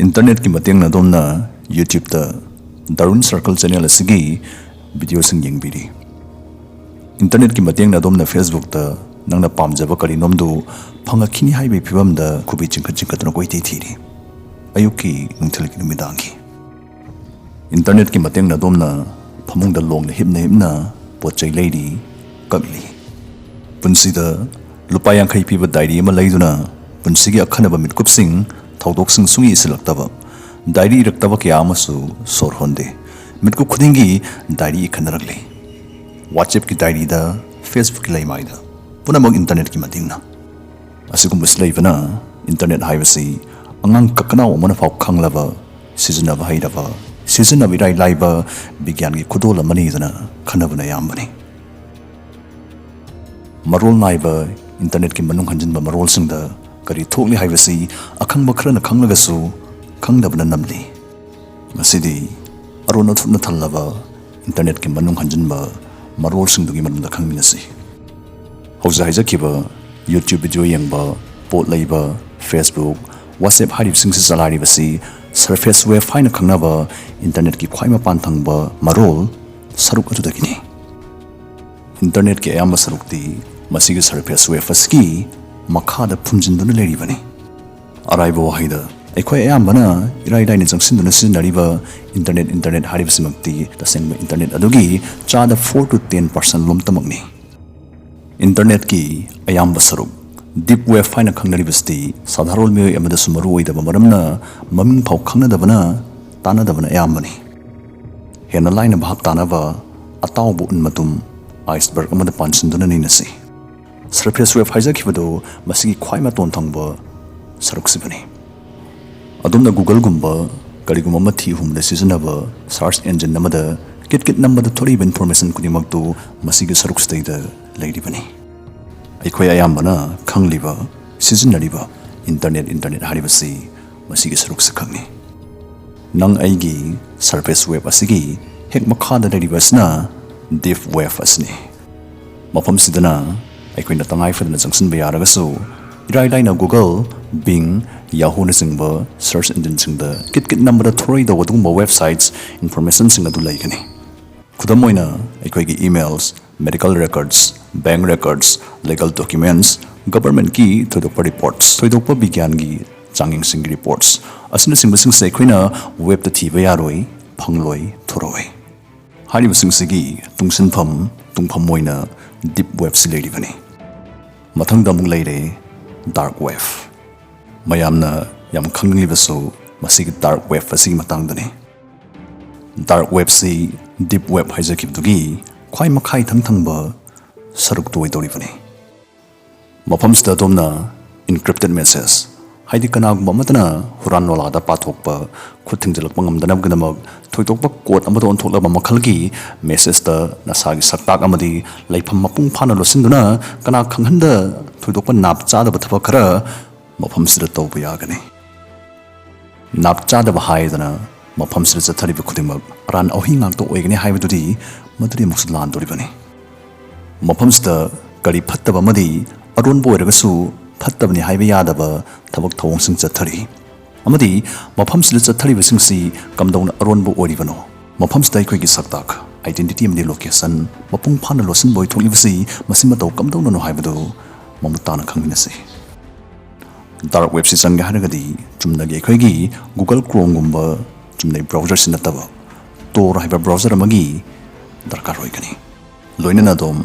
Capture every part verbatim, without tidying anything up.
ꯏꯟꯇꯔꯅꯦꯠꯀꯤ ꯃꯇꯦꯡꯅ ꯑꯗꯣꯝꯅ YouTube-ꯇ Darwin Circle channel ꯑꯁꯤꯒꯤ video-ꯁꯤꯡ ꯌꯦꯡꯕꯤꯔꯤ꯫ ꯏꯟꯇꯔꯅꯦꯠꯀꯤ ꯃꯇꯦꯡꯅ ꯑꯗꯣꯝꯅ Facebook-ꯇ ꯅꯪꯅ ꯄꯥꯝꯖꯕ ꯀꯔꯤꯅꯣꯝꯗꯨ ꯐꯪꯉꯛꯈꯤꯅꯤ ꯍꯥꯏꯕꯒꯤ ꯐꯤꯕꯝꯗ ꯈꯨꯕꯤ ꯆꯤꯡꯈꯠ ꯆꯤꯡꯈꯠꯇꯨꯅ ꯀꯣꯏꯊꯤ ꯊꯤꯔꯤ, ꯑꯌꯨꯛꯀꯤ, ꯅꯨꯡꯊꯤꯜꯒꯤ, ꯅꯨꯃꯤꯗꯥꯡꯒꯤ꯫ ꯏꯟꯇꯔꯅꯦꯠꯀꯤ ꯃꯇꯦꯡꯅ ꯑꯗꯣꯝꯅ ꯐꯃꯨꯡꯗ ꯂꯣꯡꯅ ꯍꯤꯞꯅ ꯍꯤꯞꯅ ꯄꯣꯠ ꯆꯩ ꯂꯩꯔꯤ, ꯀꯛꯂꯤ꯫ ꯄꯨꯟꯁꯤꯗ ꯂꯨꯄꯥ ꯌꯥꯡꯈꯩ ꯄꯤꯕ diary ꯑꯃ ꯂꯩꯗꯨꯅ ꯄꯨꯟꯁꯤꯒꯤ ꯑꯈꯟꯅꯕ ꯃꯤꯠꯀꯨꯞꯁꯤꯡ, ꯊꯧꯗꯣꯛꯁꯤꯡ ꯁꯨꯡꯏ ꯏꯁꯤꯜꯂꯛꯇꯕ, diary ꯏꯔꯛꯇꯕ ꯀꯌꯥ ꯑꯃꯁꯨ ꯁꯣꯔ ꯍꯣꯟꯗꯦ꯫ ꯃꯤꯠꯀꯨꯞ ꯈꯨꯗꯤꯡꯒꯤ diary ꯏꯈꯠꯅꯔꯛꯂꯤ꯫ WhatsApp-ꯀꯤ diary-ꯗ, Facebook-ꯀꯤ ꯂꯩꯃꯥꯏꯗ, ꯄꯨꯝꯅꯃꯛ ꯏꯟꯇꯔꯅꯦꯠꯀꯤ ꯃꯇꯦꯡꯅ꯫ ꯑꯁꯤꯒꯨꯝꯕꯁꯤ ꯂꯩꯕꯅ ꯏꯟꯇꯔꯅꯦꯠ ꯍꯥꯏꯕꯁꯤ ꯑꯉꯥꯡ ꯀꯀꯅꯥꯎ ꯑꯃꯅ ꯐꯥꯎ ꯈꯪꯂꯕ, ꯁꯤꯖꯤꯟꯅꯕ ꯍꯩꯔꯕ, ꯁꯤꯖꯤꯟꯅꯕ ꯏꯔꯥꯏ ꯂꯥꯏꯕ ꯕꯤꯒ꯭ꯌꯥꯟꯒꯤ ꯈꯨꯗꯣꯜ ꯑꯃꯅꯤꯗꯅ ꯈꯟꯅꯕꯅ ꯑꯌꯥꯝꯕꯅꯤ꯫ ꯃꯔꯣꯜ ꯅꯥꯏꯕ ꯏꯟꯇꯔꯅꯦꯠꯀꯤ ꯃꯅꯨꯡ ꯍꯟꯖꯤꯟꯕ ꯃꯔꯣꯜꯁꯤꯡꯗ ꯀꯔꯤ ꯊꯣꯛꯂꯤ ꯍꯥꯏꯕꯁꯤ ꯑꯈꯪꯕ ꯈꯔꯅ ꯈꯪꯂꯒꯁꯨ ꯈꯪꯗꯕꯅ ꯅꯝꯂꯤ꯫ ꯉꯁꯤꯗꯤ ꯑꯔꯣꯟ ꯑꯊꯨꯞꯅ ꯊꯜꯂꯕ ꯏꯟꯇꯔꯅꯦꯠꯀꯤ ꯃꯅꯨꯡ ꯍꯟꯖꯤꯟꯕ ꯃꯔꯣꯜꯁꯤꯡꯗꯨꯒꯤ ꯃꯔꯝꯗ ꯈꯪꯃꯤꯟꯅꯁꯤ꯫ ꯍꯧꯖꯤꯛ ꯍꯥꯏꯖꯈꯤꯕ YouTube video ꯌꯦꯡꯕ, ꯄꯣꯠ ꯂꯩꯕ, Facebook, WhatsApp ꯍꯥꯏꯔꯤꯕꯁꯤꯡꯁꯤ ꯆꯂꯥꯏꯔꯤꯕꯁꯤ surface web ꯍꯥꯏꯅ ꯈꯪꯅꯕ ꯏꯟꯇꯔꯅꯦꯠꯀꯤ ꯈ꯭ꯋꯥꯏ ꯃꯄꯥꯟ ꯊꯪꯕ ꯃꯔꯣꯜ ꯁꯔꯨꯛ ꯑꯗꯨꯗꯒꯤꯅꯤ꯫ ꯏꯟꯇꯔꯅꯦꯠꯀꯤ ꯑꯌꯥꯝꯕ ꯁꯔꯨꯛꯇꯤ ꯃꯁꯤꯒꯤ surface web ꯑꯁꯤꯒꯤ ꯃꯈꯥꯗ ꯐꯨꯝꯖꯤꯟꯗꯨꯅ ꯂꯩꯔꯤꯕꯅꯤ꯫ ꯑꯔꯥꯏꯕ ꯋꯥꯍꯩꯗ, ꯑꯩꯈꯣꯏ ꯑꯌꯥꯝꯕꯅ ꯏꯔꯥꯏ ꯂꯥꯏꯅ ꯆꯪꯁꯤꯟꯗꯨꯅ ꯁꯤꯖꯤꯟꯅꯔꯤꯕ ꯏꯟꯇꯔꯅꯦꯠ, ꯏꯟꯇꯔꯅꯦꯠ ꯍꯥꯏꯔꯤꯕꯁꯤꯃꯛꯇꯤ ꯇꯁꯦꯡꯕ ꯏꯟꯇꯔꯅꯦꯠ ꯑꯗꯨꯒꯤ ꯆꯥꯗ four to ten percent ꯂꯣꯝꯇꯃꯛꯅꯤ꯫ ꯏꯟꯇꯔꯅꯦꯠꯀꯤ ꯑꯌꯥꯝꯕ ꯁꯔꯨꯛ, deep web ꯍꯥꯏꯅ ꯈꯪꯅꯔꯤꯕꯁꯤꯗꯤ ꯁꯥꯗꯥꯔꯣꯟ ꯃꯤꯑꯣꯏ ꯑꯃꯗꯁꯨ ꯃꯔꯨ ꯑꯣꯏꯗꯕ ꯃꯔꯝꯅ ꯃꯃꯤꯡ ꯐꯥꯎ ꯈꯪꯅꯗꯕꯅ, ꯇꯥꯟꯅꯗꯕꯅ ꯑꯌꯥꯝꯕꯅꯤ꯫ ꯍꯦꯟꯅ ꯂꯥꯏꯅ ꯚꯥꯞ ꯇꯥꯅꯕ ꯑꯇꯥꯎꯕ ꯎꯟ ꯃꯇꯨꯝ, iceberg ꯑꯃꯗ ꯄꯥꯟꯁꯤꯟꯗꯨꯅ ꯅꯩꯅꯁꯤ꯫ Surface web ꯍꯥꯏꯖꯈꯤꯕꯗꯨ ꯃꯁꯤꯒꯤ ꯈ꯭ꯋꯥꯏ ꯃꯇꯣꯟ ꯊꯪꯕ ꯁꯔꯨꯛꯁꯤꯕꯨꯅꯤ꯫ ꯑꯗꯣꯝꯅ Google-ꯒꯨꯝꯕ ꯀꯔꯤꯒꯨꯝꯕ ꯑꯃ ꯊꯤ ꯍꯨꯝꯕꯗ ꯁꯤꯖꯤꯟꯅꯕ search engine ꯑꯃꯗ ꯀꯤꯠ ꯀꯤꯠ ꯅꯝꯕꯗ ꯊꯣꯛꯂꯛꯏꯕ information ꯈꯨꯗꯤꯡꯃꯛꯇꯨ ꯃꯁꯤꯒꯤ ꯁꯔꯨꯛꯁꯤꯗꯩꯗ ꯂꯩꯔꯤꯕꯅꯤ꯫ ꯑꯩꯈꯣꯏ ꯑꯌꯥꯝꯕꯅ ꯈꯪꯂꯤꯕ, ꯁꯤꯖꯤꯟꯅꯔꯤꯕ ꯏꯟꯇꯔꯅꯦꯠ, ꯏꯟꯇꯔꯅꯦꯠ ꯍꯥꯏꯔꯤꯕꯁꯤ ꯃꯁꯤꯒꯤ ꯁꯔꯨꯛꯁꯤ ꯈꯛꯅꯤ꯫ ꯅꯪ ꯑꯩꯒꯤ surface web ꯑꯁꯤꯒꯤ ꯍꯦꯛ ꯃꯈꯥꯗ ꯂꯩꯔꯤꯕ ꯑꯁꯤꯅ deep web ꯑꯁꯤꯅꯤ꯫ ꯃꯐꯝꯁꯤꯗꯅ ꯑꯩꯈꯣꯏꯅ ꯇꯉꯥꯏ ꯐꯗꯅ ꯆꯪꯁꯤꯟꯕ ꯌꯥꯔꯒꯁꯨ, ꯏꯔꯥꯏ ꯂꯥꯏꯅ Google, Bing, Yahooꯅꯆꯤꯡꯕ search engineꯁꯤꯡꯗ ꯀꯤꯠ ꯀꯤꯠ ꯅꯝꯕꯗ ꯊꯣꯔꯛꯏꯗꯧꯕ ꯑꯗꯨꯒꯨꯝꯕ websites, informationꯁꯤꯡ ꯑꯗꯨ ꯂꯩꯒꯅꯤ꯫ ꯈꯨꯗꯝ ꯑꯣꯏꯅ ꯑꯩꯈꯣꯏꯒꯤ emails, medical records, bank records, legal documents, governmentꯀꯤ ꯊꯣꯏꯗꯣꯛꯄ reports, ꯊꯣꯏꯗꯣꯛꯄ ꯕꯤꯒ꯭ꯌꯥꯟꯒꯤ ꯆꯥꯡꯌꯦꯡꯁꯤꯡꯒꯤ reports ꯑꯁꯤꯅꯆꯤꯡꯕꯁꯤꯡꯁꯦ ꯑꯩꯈꯣꯏꯅ webꯇ ꯊꯤꯕ ꯌꯥꯔꯣꯏ, ꯐꯪꯂꯣꯏ, ꯊꯣꯔꯛꯑꯣꯏ꯫ ꯍꯥꯏꯔꯤꯕꯁꯤꯡꯁꯤꯒꯤ ꯇꯨꯡꯁꯤꯟꯐꯝ, ꯇꯨꯡꯐꯝ ꯑꯣꯏꯅ deep webꯁꯤ ꯂꯩꯔꯤꯕꯅꯤ꯫ ꯃꯊꯪꯗ ꯑꯃꯨꯛ ꯂꯩꯔꯦ dark web꯫ ꯃꯌꯥꯝꯅ ꯌꯥꯝ ꯈꯪꯅꯤꯡꯂꯤꯕꯁꯨ ꯃꯁꯤꯒꯤ dark web ꯑꯁꯤꯒꯤ ꯃꯇꯥꯡꯗꯅꯤ꯫ Dark webꯁꯤ deep web ꯍꯥꯏꯖꯈꯤꯕꯗꯨꯒꯤ ꯈ꯭ꯋꯥꯏ ꯃꯈꯥ ꯏꯊꯪ ꯊꯪꯕ ꯁꯔꯨꯛꯇꯨ ꯑꯣꯏꯗꯧꯔꯤꯕꯅꯤ꯫ ꯃꯐꯝꯁꯤꯗ ꯑꯗꯣꯝꯅ encrypted message, ꯍꯥꯏꯗꯤ ꯀꯅꯥꯒꯨꯝꯕ ꯑꯃꯠꯇꯅ ꯍꯨꯔꯥꯟ ꯂꯣꯂꯥꯗ ꯄꯥꯊꯣꯛꯄ, ꯈꯨꯠ ꯊꯤꯡꯖꯤꯜꯂꯛꯄ ꯉꯝꯗꯅꯕꯒꯤꯗꯃꯛ ꯊꯣꯏꯗꯣꯛꯄ code ꯑꯃꯗ ꯑꯣꯟꯊꯣꯛꯂꯕ ꯃꯈꯜꯒꯤ messageꯇ ꯅꯁꯥꯒꯤ ꯁꯛꯇꯥꯛ ꯑꯃꯗꯤ ꯂꯩꯐꯝ ꯃꯄꯨꯡ ꯐꯥꯅ ꯂꯣꯠꯁꯤꯟꯗꯨꯅ ꯀꯅꯥ ꯈꯪꯍꯟꯗ ꯊꯣꯏꯗꯣꯛꯄ ꯅꯥꯞ ꯆꯥꯗꯕ ꯊꯕꯛ ꯈꯔ ꯃꯐꯝꯁꯤꯗ ꯇꯧꯕ ꯌꯥꯒꯅꯤ꯫ ꯅꯥꯞ ꯆꯥꯗꯕ ꯍꯥꯏꯗꯅ ꯃꯐꯝꯁꯤꯗ ꯆꯠꯊꯔꯤꯕ ꯈꯨꯗꯤꯡꯃꯛ ꯑꯔꯥꯟ ꯑꯍꯣꯏ ꯉꯥꯛꯇ ꯑꯣꯏꯒꯅꯤ ꯍꯥꯏꯕꯗꯨꯗꯤ ꯃꯗꯨꯗꯤ ꯑꯃꯨꯛꯁꯨ ꯂꯥꯟꯗꯣꯔꯤꯕꯅꯤ꯫ ꯃꯐꯝꯁꯤꯗ ꯀꯔꯤ ꯐꯠꯇꯕ ꯑꯃꯗꯤ ꯑꯔꯣꯟꯕ ꯑꯣꯏꯔꯒꯁꯨ ꯐꯠꯇꯕꯅꯤ ꯍꯥꯏꯕ ꯌꯥꯗꯕ ꯊꯕꯛ ꯊꯧꯑꯣꯡꯁꯤꯡ ꯆꯠꯊꯔꯤ꯫ ꯑꯃꯗꯤ ꯃꯐꯝꯁꯤꯗ ꯆꯠꯊꯔꯤꯕꯁꯤꯡꯁꯤ ꯀꯝꯗꯧꯅ ꯑꯔꯣꯟꯕ ꯑꯣꯏꯔꯤꯕꯅꯣ? ꯃꯐꯝꯁꯤꯗ ꯑꯩꯈꯣꯏꯒꯤ ꯁꯛꯇꯥꯛ, identity ꯑꯃꯗꯤ location ꯃꯄꯨꯡ ꯐꯥꯅ ꯂꯣꯠꯁꯤꯟꯕ ꯑꯣꯏꯊꯣꯛꯂꯤꯕꯁꯤ ꯃꯁꯤ ꯃꯇꯧ ꯀꯝꯗꯧꯅꯅꯣ ꯍꯥꯏꯕꯗꯨ ꯃꯃꯨꯠ ꯇꯥꯅ ꯈꯪꯃꯤꯟꯅꯁꯤ꯫ Dark webꯁꯤ ꯆꯪꯒꯦ ꯍꯥꯏꯔꯒꯗꯤ ꯆꯨꯝꯅꯒꯤ ꯑꯩꯈꯣꯏꯒꯤ Google Chromeꯒꯨꯝꯕ ꯆꯨꯝꯅꯩ browserꯁꯤ ꯅꯠꯇꯕ Tor ꯍꯥꯏꯕ browser ꯑꯃꯒꯤ ꯗꯔꯀꯥꯔ ꯑꯣꯏꯒꯅꯤ꯫ ꯂꯣꯏꯅꯅ ꯑꯗꯣꯝ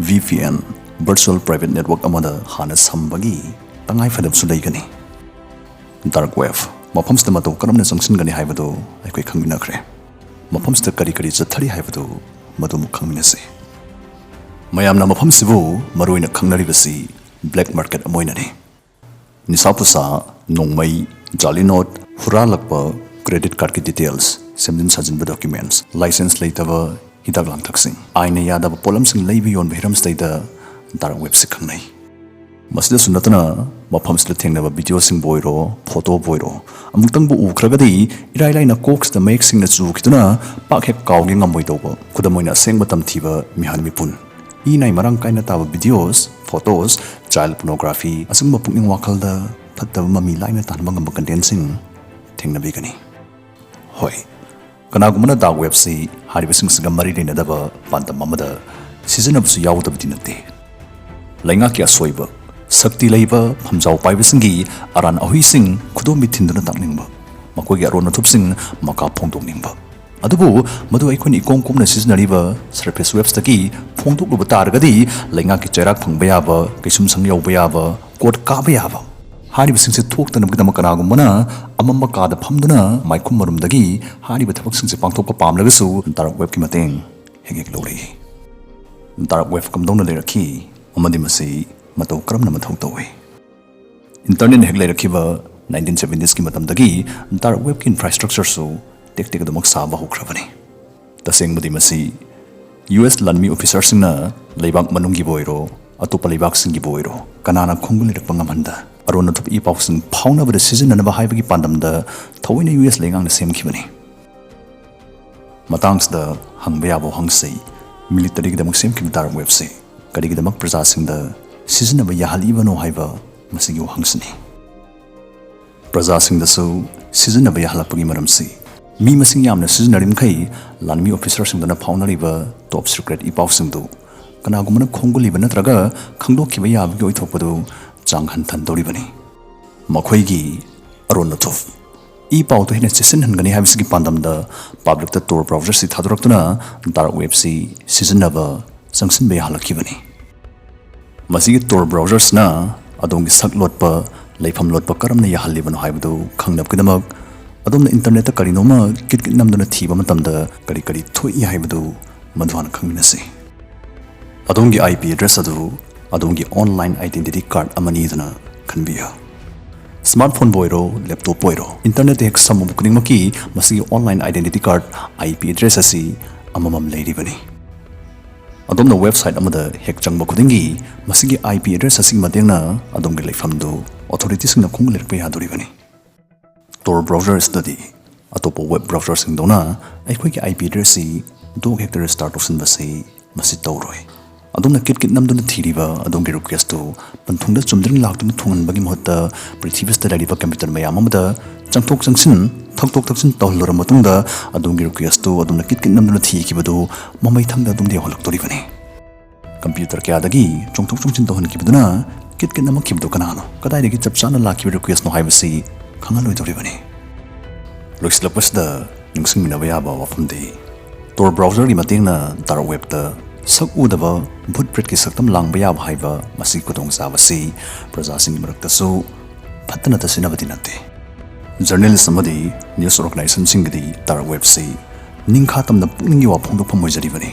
VPN, virtual private network ꯑꯃꯗ ꯍꯥꯟꯅ ꯁꯝꯕꯒꯤ ꯇꯉꯥꯏ ꯐꯗꯕꯁꯨ ꯂꯩꯒꯅꯤ꯫ Dark web ꯃꯐꯝꯁꯤꯗ ꯃꯇꯧ ꯀꯔꯝꯅ ꯆꯪꯁꯤꯟꯒꯅꯤ ꯍꯥꯏꯕꯗꯨ ꯑꯩꯈꯣꯏ ꯈꯪꯃꯤꯟꯅꯈ꯭ꯔꯦ꯫ ꯃꯐꯝꯁꯤꯗ ꯀꯔꯤ ꯀꯔꯤ ꯆꯠꯊꯔꯤ ꯍꯥꯏꯕꯗꯨ ꯃꯗꯨ ꯑꯃꯨꯛ ꯈꯪꯃꯤꯟꯅꯁꯤ꯫ ꯃꯌꯥꯝꯅ ꯃꯐꯝꯁꯤꯕꯨ ꯃꯔꯨꯑꯣꯏꯅ ꯈꯪꯅꯔꯤꯕꯁꯤ black market ꯑꯃ ꯑꯣꯏꯅꯅꯤ꯫ ꯅꯤꯁꯥ ꯄꯨꯁꯥ, ꯅꯣꯡꯃꯩ, ꯖꯥꯂꯤ ꯅꯣꯠ, ꯍꯨꯔꯥꯜꯂꯛꯄ, credit cardꯀꯤ details, ꯁꯦꯝꯖꯤꯟ ꯁꯥꯖꯤꯟꯕ documents, license ꯂꯩꯇꯕ ꯍꯤꯗꯥꯛ ꯂꯥꯡꯊꯛꯁꯤꯡ, ꯑꯥꯏꯟꯅ ꯌꯥꯗꯕ ꯄꯣꯠꯂꯝꯁꯤꯡ ꯂꯩꯕ ꯌꯣꯟꯕ ꯍꯤꯔꯝꯁꯤꯗꯩꯗ dark webꯁꯤ ꯈꯪꯅꯩ꯫ ꯃꯁꯤꯗꯁꯨ ꯅꯠꯇꯅ ꯃꯐꯝꯁꯤꯗ ꯊꯦꯡꯅꯕ videoꯁꯤꯡꯕꯨ ꯑꯣꯏꯔꯣ, photoꯕꯨ ꯑꯣꯏꯔꯣ, ꯑꯃꯨꯛꯇꯪꯕꯨ ꯎꯈ꯭ꯔꯒꯗꯤ ꯏꯔꯥꯏ ꯂꯥꯏꯅ ꯀꯣꯛꯁꯤꯗ ꯃꯌꯦꯛ ꯁꯦꯡꯅ ꯆꯨꯈꯤꯗꯨꯅ ꯄꯥꯛ ꯍꯦꯛ ꯀꯥꯎꯒꯦ ꯉꯝꯃꯣꯏꯗꯧꯕ꯫ ꯈꯨꯗꯝ ꯑꯣꯏꯅ ꯑꯁꯦꯡꯕ ꯇꯝꯊꯤꯕ ꯃꯤꯍꯥꯠ ꯃꯤꯄꯨꯟ, ꯏ ꯅꯥꯏ ꯃꯔꯥꯡ ꯀꯥꯏꯅ ꯇꯥꯕ videos, photos, child pornography, ꯑꯁꯤꯒꯨꯝꯕ ꯄꯨꯛꯅꯤꯡ ꯋꯥꯈꯜꯗ ꯐꯠꯇꯕ ꯃꯃꯤ ꯂꯥꯏꯅ ꯇꯥꯍꯟꯕ ꯉꯝꯕ contentꯁꯤꯡ ꯊꯦꯡꯅꯕꯤꯒꯅꯤ꯫ ꯍꯣꯏ, ꯀꯅꯥꯒꯨꯝꯕꯅ dark webꯁꯤ ꯍꯥꯏꯔꯤꯕꯁꯤꯡꯁꯤꯒ ꯃꯔꯤ ꯂꯩꯅꯗꯕ ꯄꯥꯟꯗꯝ ꯑꯃꯗ ꯁꯤꯖꯤꯟꯅꯕꯁꯨ ꯌꯥꯎꯗꯕꯗꯤ ꯅꯠꯇꯦ꯫ ꯂꯩꯉꯥꯛꯀꯤ ꯑꯁꯣꯏꯕ, ꯁꯛꯇꯤ ꯂꯩꯕ ꯐꯝꯖꯥꯎ ꯄꯥꯏꯕꯁꯤꯡꯒꯤ ꯑꯔꯥꯟ ꯑꯍꯨꯏꯁꯤꯡ ꯈꯨꯗꯣꯝꯕꯤ ꯊꯤꯟꯗꯨꯅ ꯇꯥꯛꯅꯤꯡꯕ, ꯃꯈꯣꯏꯒꯤ ꯑꯔꯣꯟ ꯑꯊꯨꯞꯁꯤꯡ ꯃꯀꯥ ꯐꯣꯡꯗꯣꯛꯅꯤꯡꯕ꯫ ꯑꯗꯨꯕꯨ ꯃꯗꯨ ꯑꯩꯈꯣꯏꯅ ꯏꯀꯣꯝ ꯀꯣꯝꯅ ꯁꯤꯖꯤꯟꯅꯔꯤꯕ surface websꯇꯒꯤ ꯐꯣꯡꯗꯣꯛꯂꯨꯕ ꯇꯥꯔꯒꯗꯤ ꯂꯩꯉꯥꯛꯀꯤ ꯆꯩꯔꯥꯛ ꯐꯪꯕ ꯌꯥꯕ, ꯀꯩꯁꯨꯝꯁꯪ ꯌꯧꯕ ꯌꯥꯕ, court ꯀꯥꯕ ꯌꯥꯕ ꯍꯥꯏꯔꯤꯕꯁꯤꯡꯁꯦ ꯊꯣꯛꯇꯅꯕꯒꯤꯗꯃꯛ ꯀꯅꯥꯒꯨꯝꯕꯅ ꯑꯃꯝꯕ ꯀꯥꯗ ꯐꯝꯗꯨꯅ ꯃꯥꯏꯈꯨꯝ ꯃꯔꯨꯝꯗꯒꯤ ꯍꯥꯏꯔꯤꯕ ꯊꯕꯛꯁꯤꯡꯁꯦ ꯄꯥꯡꯊꯣꯛꯄ ꯄꯥꯝꯂꯒꯁꯨ dark webꯀꯤ ꯃꯇꯦꯡ ꯍꯦꯛ ꯍꯦꯛ ꯂꯧꯔꯛꯏ꯫ Dark web ꯀꯝꯗꯧꯅ ꯂꯩꯔꯛꯈꯤ ꯑꯃꯗꯤ ꯃꯁꯤ ꯃꯇꯧ ꯀꯔꯝꯅ ꯃꯊꯧ ꯇꯧꯏ? Internet ꯍꯦꯛ ꯂꯩꯔꯛꯈꯤꯕ nineteen seventiesꯀꯤ ꯃꯇꯝꯗꯒꯤ dark webꯀꯤ infrastructureꯁꯨ ꯇꯦꯛ ꯇꯦꯛ ꯑꯗꯨꯃꯛ ꯁꯥꯕ ꯍꯧꯈ꯭ꯔꯕꯅꯤ꯫ ꯇꯁꯦꯡꯕꯗꯤ ꯃꯁꯤ US ꯂꯥꯟꯃꯤ officerꯁꯤꯡꯅ ꯂꯩꯕꯥꯛ ꯃꯅꯨꯡꯒꯤꯕꯨ ꯑꯣꯏꯔꯣ, ꯑꯇꯣꯞꯄ ꯂꯩꯕꯥꯛꯁꯤꯡꯒꯤꯕꯨ ꯑꯣꯏꯔꯣ, ꯀꯅꯥꯅ ꯈꯣꯡꯒꯨꯜ ꯂꯤꯔꯛꯄ ꯉꯝꯍꯟꯗ ꯑꯔꯣꯟ ꯑꯊꯨꯞ ꯏ ꯄꯥꯎꯁꯤꯡ ꯐꯥꯎꯅꯕꯗ ꯁꯤꯖꯤꯟꯅꯅꯕ ꯍꯥꯏꯕꯒꯤ ꯄꯥꯟꯗꯝꯗ ꯊꯑꯣꯏꯅ US ꯂꯩꯉꯥꯛꯅ ꯁꯦꯝꯈꯤꯕꯅꯤ꯫ ꯃꯇꯥꯡꯁꯤꯗ ꯍꯪꯕ ꯌꯥꯕ ꯋꯥꯍꯪꯁꯤ, militaryꯒꯤꯗꯃꯛ ꯁꯦꯝꯈꯤꯕ dark webꯁꯤ ꯀꯔꯤꯒꯤꯗꯃꯛ ꯄ꯭ꯔꯖꯥꯁꯤꯡꯗ ꯁꯤꯖꯤꯟꯅꯕ ꯌꯥꯍꯜꯂꯤꯕꯅꯣ ꯍꯥꯏꯕ ꯃꯁꯤꯒꯤ ꯋꯥꯍꯪꯁꯤꯅꯤ꯫ ꯄ꯭ꯔꯖꯥꯁꯤꯡꯗꯁꯨ ꯁꯤꯖꯤꯟꯅꯕ ꯌꯥꯍꯜꯂꯛꯄꯒꯤ ꯃꯔꯝꯁꯤ, ꯃꯤ ꯃꯁꯤꯡ ꯌꯥꯝꯅ ꯁꯤꯖꯤꯟꯅꯔꯤꯕ ꯃꯈꯩ ꯂꯥꯟꯃꯤ officerꯁꯤꯡꯗꯨꯅ ꯐꯥꯎꯅꯔꯤꯕ top secret ꯏ ꯄꯥꯎꯁꯤꯡꯗꯨ ꯀꯅꯥꯒꯨꯝꯕꯅ ꯈꯣꯡꯒꯨꯜꯂꯤꯕ ꯅꯠꯇ꯭ꯔꯒ ꯈꯪꯗꯣꯛꯈꯤꯕ ꯌꯥꯕꯒꯤ ꯑꯣꯏꯊꯣꯛꯄꯗꯨ ꯆꯥꯡ ꯍꯟꯊꯍꯟꯗꯧꯔꯤꯕꯅꯤ꯫ ꯃꯈꯣꯏꯒꯤ ꯑꯔꯣꯟ ꯑꯊꯨꯞ ꯏ ꯄꯥꯎꯗꯨ ꯍꯦꯟꯅ ꯆꯦꯠꯁꯤꯟꯍꯟꯒꯅꯤ ꯍꯥꯏꯕꯁꯤꯒꯤ ꯄꯥꯟꯗꯝꯗ publicꯇ Tor browserꯁꯤ ꯊꯥꯗꯣꯔꯛꯇꯨꯅ dark webꯁꯤ ꯁꯤꯖꯤꯟꯅꯕ, ꯆꯪꯁꯤꯟꯕ ꯌꯥꯍꯜꯂꯛꯈꯤꯕꯅꯤ꯫ ꯃꯁꯤꯒꯤ Tor browserꯁꯤꯅ ꯑꯗꯣꯝꯒꯤ ꯁꯛ ꯂꯣꯠꯄ, ꯂꯩꯐꯝ ꯂꯣꯠꯄ ꯀꯔꯝꯅ ꯌꯥꯍꯜꯂꯤꯕꯅꯣ ꯍꯥꯏꯕꯗꯨ ꯈꯪꯅꯕꯒꯤꯗꯃꯛ ꯑꯗꯣꯝꯅ internetꯇ ꯀꯔꯤꯅꯣꯃ ꯀꯤꯠ ꯀꯤꯠ ꯅꯝꯗꯨꯅ ꯊꯤꯕ ꯃꯇꯝꯗ ꯀꯔꯤ ꯀꯔꯤ ꯊꯣꯛꯏ ꯍꯥꯏꯕꯗꯨ ꯃꯗꯨ ꯍꯥꯟꯅ ꯈꯪꯃꯤꯟꯅꯁꯤ꯫ ꯑꯗꯣꯝꯒꯤ IP address ꯑꯗꯨ ꯑꯗꯣꯝꯒꯤ online identity card ꯑꯃꯅꯤ ꯑꯗꯨꯅ ꯈꯟꯕꯤꯌꯨ꯫ Smartphoneꯕꯨ ꯑꯣꯏꯔꯣ, laptopꯄꯨ ꯑꯣꯏꯔꯣ, internetꯇ ꯍꯦꯛ ꯁꯝꯃꯨꯕ ꯈꯨꯗꯤꯡꯃꯛꯀꯤ ꯃꯁꯤꯒꯤ online identity card IP address ꯑꯁꯤ ꯑꯃꯃꯝ ꯂꯩꯔꯤꯕꯅꯤ꯫ ꯑꯗꯣꯝꯅ website ꯑꯃꯗ ꯍꯦꯛ ꯆꯪꯕ ꯈꯨꯗꯤꯡꯒꯤ ꯃꯁꯤꯒꯤ IP address ꯑꯁꯤꯒꯤ ꯃꯇꯦꯡꯅ ꯑꯗꯣꯝꯒꯤ ꯂꯩꯐꯝꯗꯨ authorityꯁꯤꯡꯅ ꯈꯣꯡꯒꯨꯜ ꯂꯤꯔꯛꯄ ꯌꯥꯗꯣꯔꯤꯕꯅꯤ꯫ Tor browserꯁꯤꯗꯗꯤ ꯑꯇꯣꯞꯄ web browserꯁꯤꯡꯗꯧꯅ ꯑꯩꯈꯣꯏꯒꯤ IP addressꯁꯤ ꯗꯣꯛ ꯍꯦꯛꯇ register ꯇꯧꯁꯤꯟꯕꯁꯤ ꯃꯁꯤ ꯇꯧꯔꯣꯏ꯫ ꯑꯗꯣꯝꯅ ꯀꯤꯠ ꯀꯤꯠ ꯅꯝꯗꯨꯅ ꯊꯤꯔꯤꯕ ꯑꯗꯣꯝꯒꯤ ꯔꯤꯀ꯭ꯋꯦꯁꯇꯨ ꯄꯟꯊꯨꯡꯗ ꯆꯨꯝꯗ꯭ꯔꯤꯡ ꯂꯥꯛꯇꯨꯅ ꯊꯨꯡꯍꯟꯕꯒꯤ ꯃꯍꯨꯠꯇ, ꯄ꯭ꯔꯤꯊꯤꯕꯤꯁꯤꯗ ꯂꯩꯔꯤꯕ ꯀꯝꯄ꯭ꯌꯨꯇꯔ ꯃꯌꯥꯝ ꯑꯃꯗ ꯆꯪꯊꯣꯛ ꯆꯪꯁꯤꯟ, ꯊꯛꯇꯣꯛ ꯊꯛꯆꯤꯟ ꯇꯧꯍꯜꯂꯨꯔ ꯃꯇꯨꯡꯗ, ꯑꯗꯣꯝꯒꯤ ꯔꯤꯀ꯭ꯋꯦꯁꯇꯨ ꯑꯗꯣꯝꯅ ꯀꯤꯠ ꯀꯤꯠ ꯅꯝꯗꯨꯅ ꯊꯤꯈꯤꯕꯗꯨ ꯃꯃꯩꯊꯪꯗ ꯑꯗꯣꯝꯗ ꯌꯧꯍꯜꯂꯛꯇꯣꯔꯤꯕꯅꯤ꯫ ꯀꯝꯄ꯭ꯌꯨꯇꯔ ꯀꯌꯥꯗꯒꯤ ꯆꯣꯡꯊꯣꯛ ꯆꯣꯡꯁꯤꯟ ꯇꯧꯍꯟꯈꯤꯕꯗꯨꯅ ꯀꯤꯠ ꯀꯤꯠ ꯅꯝꯃꯛꯈꯤꯕꯗꯨ ꯀꯅꯥꯅꯣ? ꯀꯗꯥꯏꯗꯒꯤ ꯆꯞ ꯆꯥꯅ ꯂꯥꯛꯈꯤꯕ ꯔꯤꯀ꯭ꯋꯦꯁꯅꯣ ꯍꯥꯏꯕꯁꯤ ꯈꯪꯍꯜꯂꯣꯏꯗꯧꯔꯤꯕꯅꯤ꯫ ꯂꯣꯏꯁꯤꯜꯂꯛꯄꯁꯤꯗ ꯅꯤꯡꯁꯤꯡꯃꯤꯟꯅꯕ ꯌꯥꯕ ꯋꯥꯐꯝꯗꯤ, ꯇꯣꯔ ꯕ꯭ꯔꯥꯎꯖꯔꯒꯤ ꯃꯇꯦꯡꯅ ꯗꯥꯔꯛ ꯋꯦꯕꯇ ꯁꯛ ꯎꯗꯕ ꯚꯨꯠ ꯄ꯭ꯔꯦꯠꯀꯤ ꯁꯛꯇꯝ ꯂꯥꯡꯕ ꯌꯥꯕ ꯍꯥꯏꯕ ꯃꯁꯤꯒꯤ ꯈꯨꯗꯣꯡꯆꯥꯕꯁꯤ ꯄ꯭ꯔꯖꯥꯁꯤꯡꯒꯤ ꯃꯔꯛꯇꯁꯨ ꯐꯠꯇꯅꯇ ꯁꯤꯖꯤꯟꯅꯕꯗꯤ ꯅꯠꯇꯦ꯫ ꯖꯔꯅꯦꯂꯤꯁ ꯑꯃꯗꯤ ꯅ꯭ꯌꯨꯁ ꯑꯣꯔꯒꯅꯥꯏꯖꯦꯁꯟꯁꯤꯡꯒꯤꯗꯤ ꯗꯥꯔꯛ ꯋꯦꯕꯁꯤ ꯅꯤꯡꯈꯥ ꯇꯝꯅ ꯄꯨꯛꯅꯤꯡꯒꯤ ꯋꯥ ꯐꯣꯡꯗꯣꯛꯐꯝ ꯑꯣꯏꯖꯔꯤꯕꯅꯤ꯫